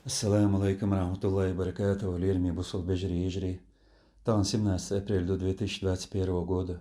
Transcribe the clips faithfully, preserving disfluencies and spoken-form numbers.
Ассаламу алейкум ва рахматуллахи ва баракатуху, лераме бусалба вежарий, йижарий. Тахан семнадцатое апреля ду две тысячи двадцать первого года.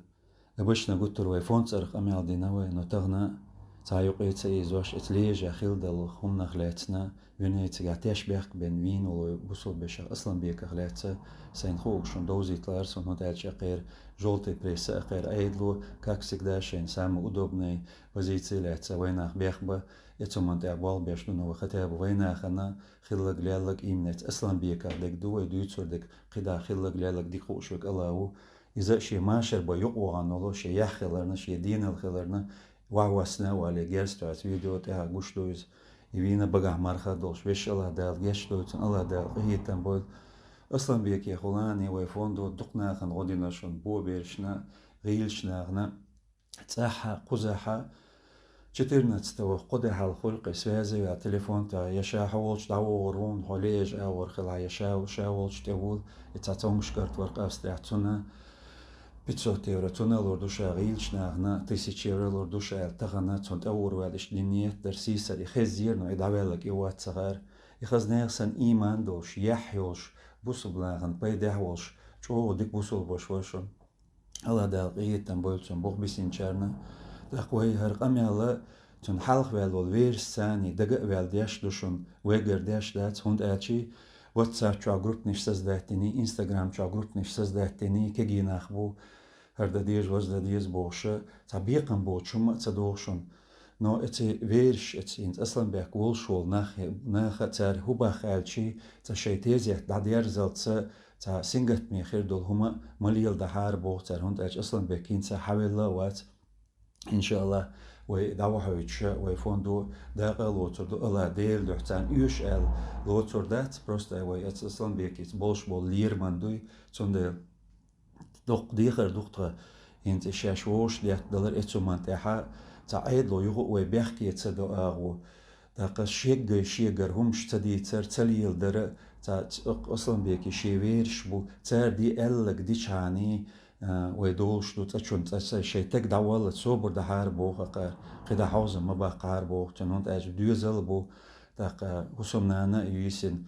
Обычно гуттар вай фонд цӀерах къамаьл дина вай, но тахана цхьа юкъе ца ийзош, эца лежа хила долу хӀуманах лаьцна, вина цигахь теш бехк бен вийна волу вай бусалба вешех Асланбеках лаьцна, сайна хууш шуна довзийталара суна, хӀунда аьлча акхера жёлтая пресса, акхера Ӏедало, как всегда, шайна самый удобный позиция лаьцна вайнах бехбан, эца хӀуманна тӀехь болх беш ду, но вай хӀета а вайнахана хилларг, лелларг именно эца Асланбеках дерг ду, вай дуьйцур дерг кхидӀа хилларг, лелларг дика хууш верг АллахӀ ву. Иза шен машар бан юкъа вахана волу, шен яхь хиларна, шен денал хиларна, вахь-ваьссина а вале, герз тоьхна видео тӀехь гуш ду иза. И вийна багахь марха долуш, вешан АллахӀ Дала гечдойла цунна, АллахӀ Дала къинхетам бойла. Асланбекехула вай фондо дукха нахана гӀо дина шуна, боберашна, гӀийлачу нахана, цӀахь а, кхузахь а. Четырнадцатого кхо де хьалха хуьлу-кх и связе ваьлла телефон тӀехь, я ша хьо волчу дӀавогӀур ву, хьо лежа агӀор хилахь, я ша, ша волчу тӀе вула, и цхьа цомгуш кӀарт вара-кх Австрехь, цунна пятьсот евро, цунна а лур ду ша гӀийлачу нахана, тысяча евро лур ду ша аьлла, тахана цунна тӀе а вогӀур ваьлла, иштта дина нийят дара, сийсара и хеззера, но и дӀаваьлларг и вац ца хаьара. И хаза нехан санна ийман долуш, яхь йолуш, бусалба нахана пайдехь а волуш, чӀогӀа дика бусалба ваша вара шуна. АллахӀ Дала къинхетам бойла цунна, бух бисинчарна. ТӀаккха вай хӀара къамел а цунна хьалха ваьлла волу верасца а дага а ваьлла деш ду шуна, вайгара деш дац, хӀунда аьлча WhatsApp чохь группанаш создать дина, Instagram чохь группанаш создать дина, кегий нах бу, хӀара дан деза, ваза дан деза бохуш, цхьа бекхам боцуш хӀума а ца догӀу шуна. Но эцу вераш, эцу хӀинца Асланбек волуш волу нах, наха а цара хӀун боху аьлча, цкъа шайн тезет дӀадерзалц, цхьа сингаттаме хир долу хӀума ма леладахьара боху цара, хӀунда аьлча Асланбек хӀинца хьавелла а вац. ИншааллахӀ, вай дӀавахьуьйтуш, вай фондо дакъа а лоцур ду, АллахӀ Делан дуьхьа царна оьшу аьлла лоцур дац, просто вай эцу Асланбекица болуш болу лерам дуй, цундела доккха дехар ду-кх тхан, хӀинца шаьш вовшах деттадалар эцу хӀуманна тӀехь, цхьа Ӏедало юха а вай бехке ца до агӀо. ТӀаккха шеггай шегара хӀумаш ца дийцар, ца леладар, цхьа Асланбекий шен вераш бу, цара де аьлларг дичхьана, а, вай долуш ду цӀа чунна, цӀа шайн таг дӀаваллалц собар дахьара боху, кхидӀа хьовзам ма баккхахьара боху цунна, хӀунда аьлча доьзал а бу, тӀаккха хӀусамнана а ю йисина.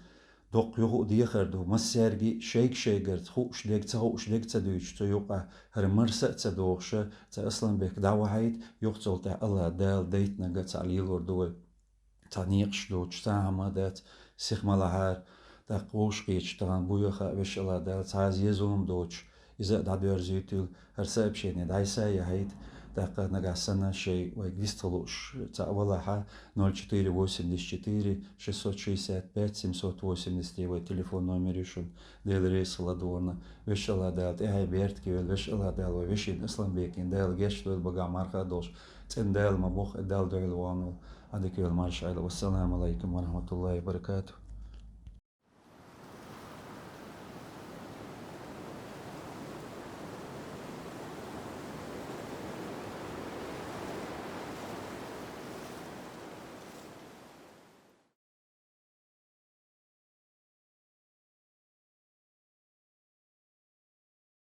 Доккха юха а дехар ду массаьрга а, шайга-шайгара хууш дерг, ца хууш дерг ца дуьйцуш цу юкъахь, хӀара марса а ца дохуш, цу Асланбека дӀавахьийта, юха цул тӀаьхьа АллахӀ Дала дайтинарг а цхьаъ лелор ду вай. Цхьа некъаш доцуш, цхьа хӀума а дац, сиха ма лахьара, тӀаккха вовшахкхеташ тахана буй а хаьа, вешан АллахӀ Дала, цхьа а зе-зулам доцуш, иза а дӀадоьрзуьйтийла, хӀара сообщение дӀасаяхьийта, тӀаккха нагахь санна шайн вайга вистхуьлуш цхьаъ валахь, ноль четыре восемьдесят четыре шестьсот шестьдесят пять семьсот восемьдесят вай телефон номер ю шуна, Дела реза хуьлда вайна. Вешан АллахӀ Дала тӀаьхье беркате йойла, вешан АллахӀ Дала вай вешин Асланбекин Дала гечдойла, багахь марха а долуш, цӀена Дала ма бохху, Далла дуьхьал вахана волу. Ӏадика йойла, марша Ӏойла. Вассаламу алайкум ва рахматуллахи ва баракатух.